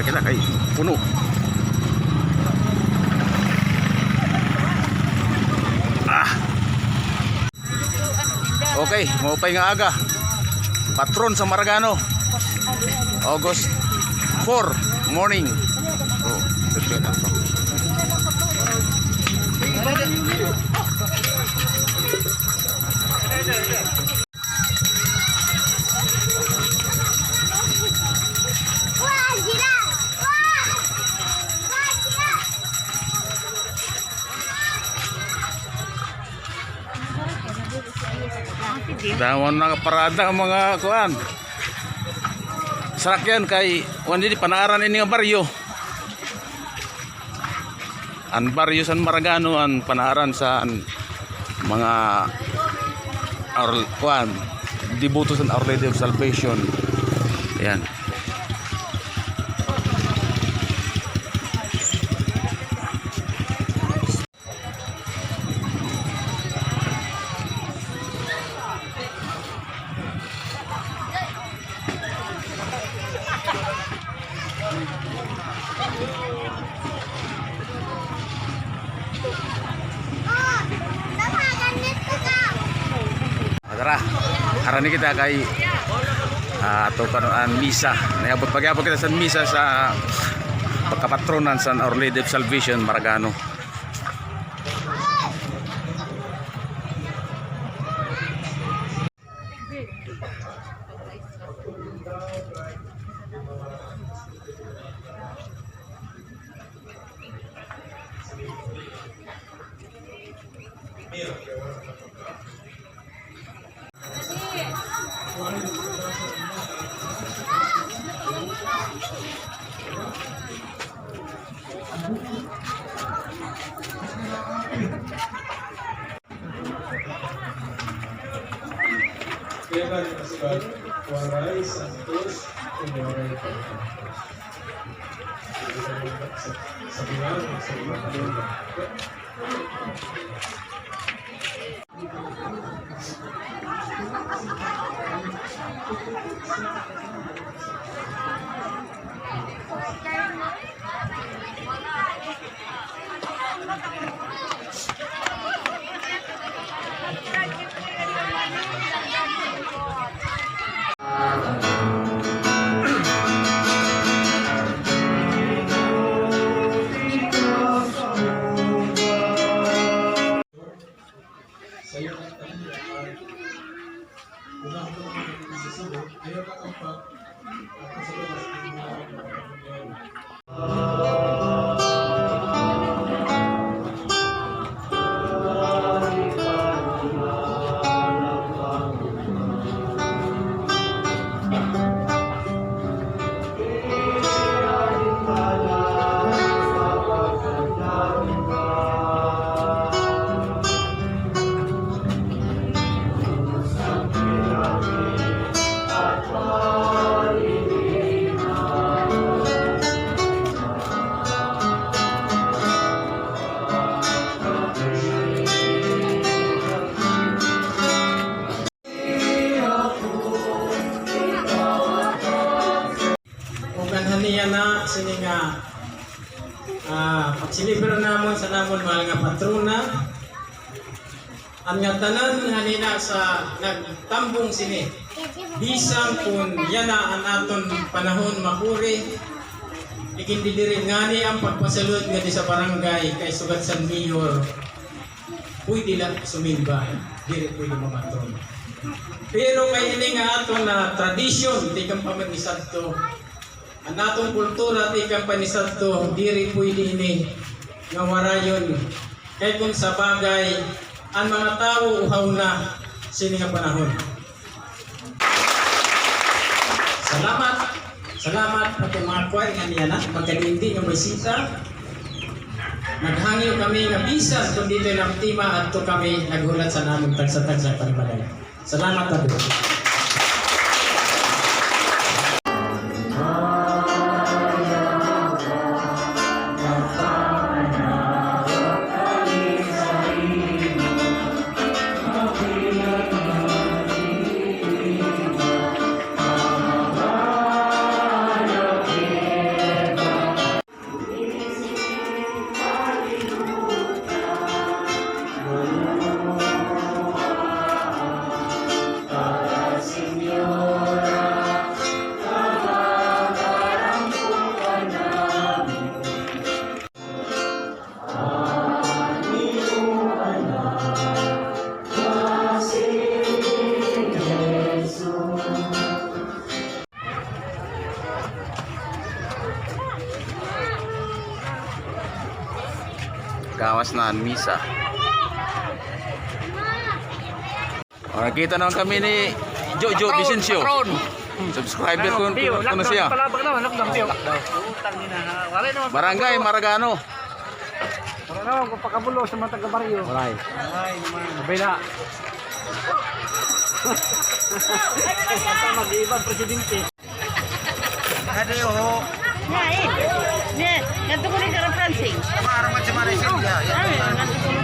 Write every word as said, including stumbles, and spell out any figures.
Kita kay puno. Ah. Okay, maupay nga aga. Patron sa Maragano. August four morning. Oh, damo nakaparada an mga kuan. Sarakyan kay kuan didi, panaaran ini nga baryo. An baryo san Maragano an panaaran san mga Our, kuan, deboto san Our Lady of Salvation. Ayan. Ah, tara, harani kita kay, ah, ato kanon an misa. Nag-abot, pag-abot kita sa misa sa pagkapatronan san Our Lady of Salvation, Maragano. Kaya ba ni Pastor Waray Santos, kung Waray Santos? Sa, sa bilang, sa iba. Ug an han iya na sini nga, ah, pagselebrar namon san amon mahal nga patrona, an ngatanan han ina sa nagtambong sini. Bisan kon yana an aton panahon makuri, igindidiri ngani an pagpasalud ngadto sa barangay kay sugad san mayor. Pwede la sumimba, diri pwede mamatron. Pero kay ini nga aton nga tradisyon, tikang pa man ni sadto, an aton kultura, tikang pa ni sadto, diri pwede ini nga warayon. Kay kon sa bagay, an mga tawo uhaw na sini nga panahon. Salamat. Salamat ha aton mga kuan nga niyan na, magkadindi nga bisita. Naghangyo kami nga bisan kon diri kami naktima, adto kami naghulat san amon tagsa-tagsa nga panimalay. Salamat ha aton. Gawas na an misa. O, nakita naman kami ni Jojo Vicencio. Subscriber ko, ko na siya. Barangay Maragano. Para naman kung pakabulo sa mga taga-baryo. Waray. Waray naman. Sabay na. Basta mag-iba ang presidente. Adi, oho. Nga, eh. Nga, ngadto ko ni Kara Francine. Maarang man si Manay Silvia. Ah, ngadto ko ni